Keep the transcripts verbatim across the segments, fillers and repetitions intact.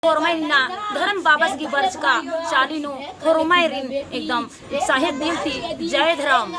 होरमारिन इन्ना धरम बाबस गही बरचका चाली नू होरमारिन एकदम साहेब दिल ती जय धरम।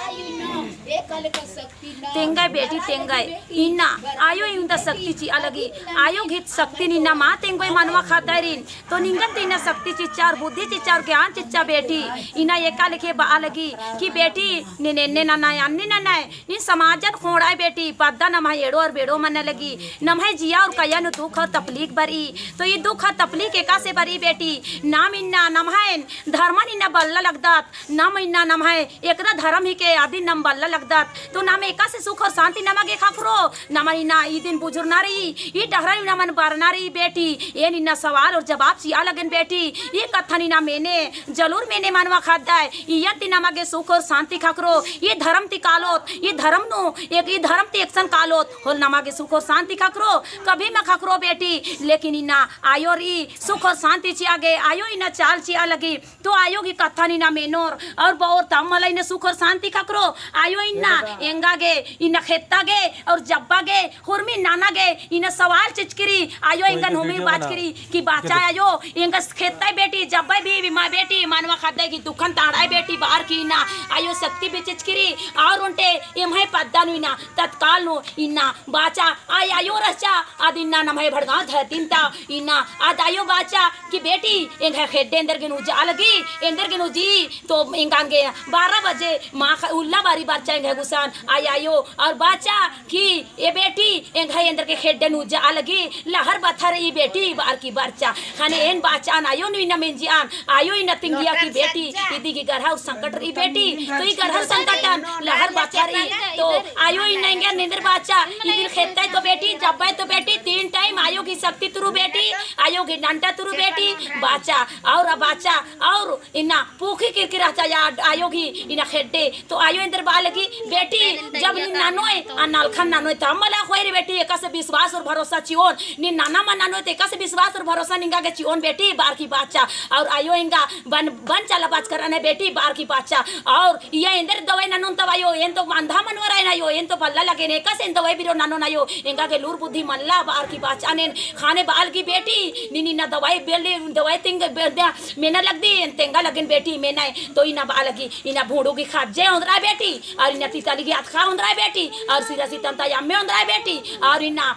तेंगय बेटी तेंगय, इन्ना आयो इवंदा शक्ति चिआ लगी। आयो गही शक्तिन इन्ना मा तेंगोय मनवा ख़द्दारिन। तो निंगन ती इन्ना शक्ति चिच्चा और बुद्धि चिच्चा और ज्ञान चिच्चा बेटी। इन्ना एका लेखे बआ लगी कि बेटी नीन एन्ने ननय, अन्ने ननय, नीन समाजन ख़ोंड़ाय बेटी, पद्दा नम्है एड़ो और बेड़ो मना लगी, नम्है जिया और कया नू दुख और तपलीक बरई। तो ई दुख और तपलीक एकासे बरई बेटी, नाम इन्ना नम्है धर्मन इन्ना बल्ला लगदत, नाम इन्ना नम्है एकदा धरम हिके अदिन नाम बल्ला लगदत। तो नाम एकासे सुख और शांति नमा गे ख़क्खरो, नमन इन्ना इदिन बुझुरना रई, ई डहरा नमन बरना रई बेटी। एन इन्ना सवाल और जवाब चिआ लगेन बेटी। ई कत्थन इन्ना मेने, जलूर मेने मनवा ख़द्दय। इय्यन ती नमा गे सुख और शांति ख़क्खरो। ई धरम ती कालोत, ई धरम नू, एक ई धरम ती एकसन कालोत, होले नमा गे सुख और शांति ख़क्खरो, कभी मा ख़क्खरो बेटी। लेकिन इन्ना आयो रई सुख और शांति चिआ गे, आयो इन्ना चाल चिआ लगी। तो आयो गही कत्थन इन्ना मेनोर और बओर तब मला इन्ना सुख और शांति ख़क्खरो। आयो इन्ना एंगा गे, इन्ना खेत्ता गे और जब्बा गे, हुरमी नना गे, इन्ना सवाल चिचकी रई। आयो एंगन हुरमी बाचकी रई कि बाचा आयो, एंगा खेत्ता बेटी, जब्बा भी, भी मा बेटी, मनवा ख़द्दय गही दुखन ताड़ाय बेटी, बअर की इन्ना आयो शक्ति भी चिचकी रई। और ओन्टे एम्है पद्दा नू इन्ना तत्काल नू इन्ना बाचा, आय आयो रहचा, अद इन्ना नम्है भड़गाँव धरती ता इन्ना, अद आयो बाचा कि बेटी, एंग्है खेड्डे एन्देरगे नू उज्जा लगी, एन्देरगे नू उज्जी, तो एंगा गे बारह बजे मा ख-, उल्ला बारी बरचा एंग्है गुसन, आय आयो, और बाचा कि ए बेटी, एंग्है एन्देरगे खेड्डे नू उज्जा लगी, लहर बथर ई बेटी, बअर की बरचा। ख़ने एन बाचान आयो नू इन्ना मेंजियान, आयो इन्ना तिंगिया कि बेटी, इदी गही गरहा और संकट रई बेटी, तो ई गरहा और संकटन लहर बथर ई, तो आयो इन्ना एंगन एन्देर बाचा, इदिन खेत्तय तो बेटी, जब्बय तो बेटी, तीन time आयो गही शक्ति तुरु बेटी, आयो गही डंडा तुरु बेटी, बाचा, और बाचा, और इन्ना पूखी किरकिरा चा या आयो गही इन्ना खेड्डे, तो आयो एन्देर बआ लगी, बेटी, जब नीन ननोय, आ नलखन ननोय, तब मला ख़ोय रई बेटी, एकासे विश्वास और भरोसा चिओन, नीन नना मा ननोय, तो एकासे विश्वास और भरोसा निंगा गे चिओन बेटी, बअर की बाचा। और आयो एंगा बन, बन चाला बाचका रअनय बेटी, बअर की बाचा। और इया एन्देर दवाई ननोन तब आयो, एन तो अंधा मनवा रअन आयो, एन तो बल्ला लगेन, एकासे एन दवाई बिरो ननोन आयो, एंगा गे लूर बुद्धि मल्ला, बअर की बाचान एन ख़ने बआ लगी बेटी, नीन इन्ना दवाई बेली, दवाई तिंग बेद्या, मेना लगदी, एन तेंगा लगेन बेटी, मेनय, तो इन्ना बआ लगी, इन्ना भूड़ू गही खज्जे ओन्द्रय बेटी, और इन्ना तितली गही अतख़ा ओन्द्रय बेटी, और सिरा सितन ता अम्मे ओन्द्रय बेटी, और इन्ना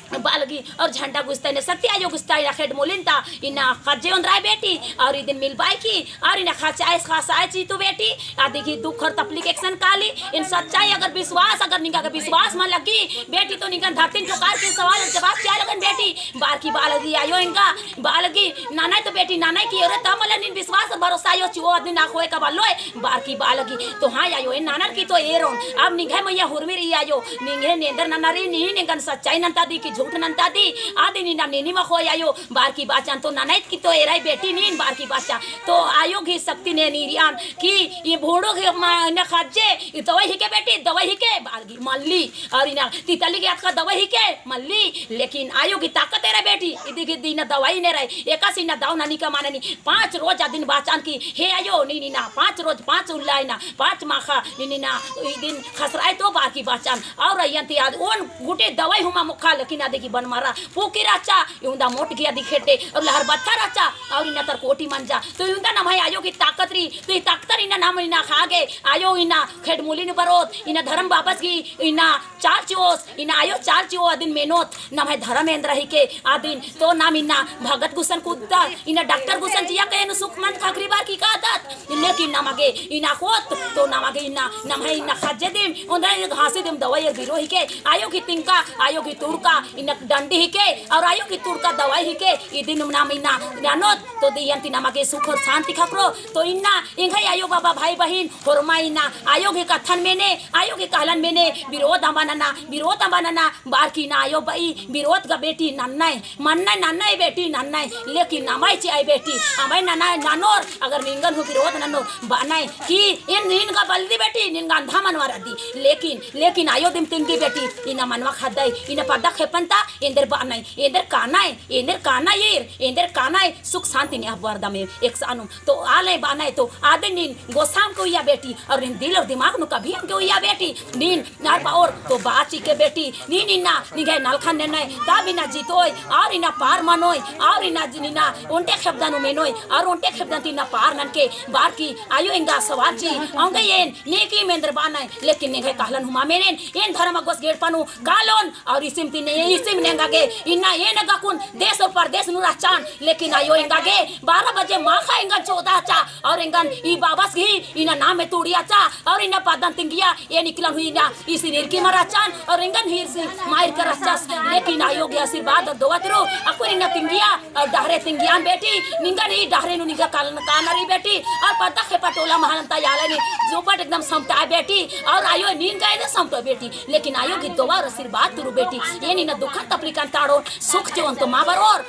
बआ लगी, और झंडा गुस्ता इन्ना शक्ति आयो गुस्ता इन्ना खेड्ड मूलिन ता इन्ना खज्जे ओन्द्रय बेटी, और इदिन मिलबाय की, और इन्ना खचाय, खचाय चितु बेटी, अदी गही दुख और तपलीक एकसन काली, एन सच्चाई अगर विश्वास, अगर निंगा गे विश्वास मा लगी बेटी, तो निंगन धरतीन ठोकार की सवाल जवाब चिआ लगन बेटी, बअर की बआ लगी आयो एंगा, बआ लगी, ननय तो बेटी, ननय की एरोय, तब मला नीन विश्वास भरोसा आयो चिओ, अदिन ना ख़ोय का बल्लोय, बअर की बआ लगी, तो हाँ आयो, एन ननर की तो एरोन, अब निंग्है मइय्याँ हुरमी रई आयो, निंग्है एन्देर नना रई, नीन एंगन सच्चाई नन्तादी कि झूठ नन्तादी, अदिन इन्ना नीन मा ख़ोय आयो, बअर की बाचान तो ननय की तो एरय बेटी नीन, बअर की बाचा, तो आयो गही शक्तिन एन ईरियान कि ई भूड़ू गही मा-, इन्ना खज्जे, ई दवाई हिके बेटी, दवाई हिके, बअर की मल्ली, और इन्ना तितली गही अतख़ा दवाई हिके, मल्ली, लेकिन आयो गही ताकत एरा बेटी, इदी गही इन्ना दवाई ने रई, एकासे इन्ना दव ननी का मा ननी, पाँच रोज अदिन बाचान की, हे आयो, नीन इन्ना, पाँच रोज, पाँच उल्ला इन्ना, पाँच माख़ा, नीन इन्ना, इदिन खसराय तो बअर की बाचान, और अइय्यन ती आद ओन गूटी दवाई हूँ मा मोख़ा, लेकिन अदी गही बन मरा, पूखी रहचा, इवंदा मोट गही अदी खेड्डे, और लहर बत्था रहचा, और इन्ना तर कोटी मंजा, तो इवंदा नम्है आयो गही ताकत रई, तो ई ताकतर इन्ना नाम इन्ना ख़ा गे, आयो इन्ना खेड्ड मूलिन बरोत, इन्ना धरम बाबस गही, इन्ना चाल चिओस, इन्ना आयो चाल चिओ अदिन मेनोत, नम्है धरम एन्द्रा हिके अदिन, तो नाम इन्ना भगत गुसन कुद्दत, इन्ना डॉक्टर गुसन जिया कहे नू सुख मंत ख़क्खरी बअर की कादत, लेकिन नमा गे इन्ना ख़ोत, तो नमा गे इन्ना, नम्है इन्ना खज्जे दिम, ओन्द्रा घासी दिम दवाई बिरो हिके, आयो गही तिंका, आयो गही तुड़का, इन्ना डंडी हिके, और आयो गही तुड़का दवाई हिके, इदिन नाम इन्ना ननोत, तो इय्यन ती नमा गे सुख और शांति ख़क्खरो, तो इन्ना एंग्है आयो बाबा भाई बहिन, होरमा इन्ना आयो गही कत्थन मेने, आयो गही कहलन मेने, बिरोध अम्बा नना, बिरोध अम्बा नना, बअर की इन्ना आयो बई, बिरोध गा बेटी नन्नय, मन्नय नन्नय बेटी नन्नय, लेकिन अम्बय चिअय बेटी, अम्बय नना ननोर, अगर निंगन हूँ बिरोध ननोर, बअनय कि एन नीन गा बल्दी बेटी, नीन गा अंधा मनवा रअदी, लेकिन, लेकिन आयो दिम तिंगी बेटी, इन्ना मनवा ख़द्दय, इन्ना पद्दा खेपन ता एन्देर बअनय, एन्देर कानय, एन्देर कानय ईर, एन्देर कानय, सुख शांति ने अबुर दमे एकसानुम। तो आलय बअनय तो आदे नीन गोसाम के उइया बेटी, और नीन दिल और दिमाग नू कभी एम के उइया बेटी, नीन नार पाओर तो बाची के बेटी, नीन इन्ना निंग्है नलखन नेनय, तब इन्ना जीतोय, और इन्ना पार मनोय, और इन्ना जि-, इन्ना ओन्टे खेबदा नू मेनोय, और ओन्टे खेबदा ती इन्ना पार ननके, बार की आयो एंगा सवाल ची, औंगे एन, नेकी मेंदर बअनय, लेकिन निंग्है कहलन हूँ मा मेनेन, एन धर्म गोस गेड़पा नू कालोन, और इसिम ती ने, इसिम ने एंगा गे, इन्ना एन एंगा कुन देश और परदेश नू रहचान, लेकिन आयो एंगा गे बारह बजे माखा एंगन चोदा रहचा, और एंगन ई बाबस गही इन्ना नामे तुड़िया रहचा, और इन्ना पद्दन तिंगिया, एन इकलन हूँ इन्ना इसिन ईरकी मा रहचान, और एंगन ही इसिन मा ईरका रहचस, लेकिन आयो गे आशीर्वाद और दुआ तुरु, अक्कुन इन्ना तिंगिया, और डहरे तिंगियान बेटी, निंगन ई डहरे नू निंगा काल-, काना रई बेटी, और पद्दा खेपा टोला महलन ता आलय ने, जोपट एकदम समटाय बेटी, और आयो नीन गा एन्ने समटोय बेटी, लेकिन आयो गे दुआ और आशीर्वाद तुरु बेटी, एन इन्ना दुखन तपलीकन ताड़ोन, सुख चिओन तो मा बरओर।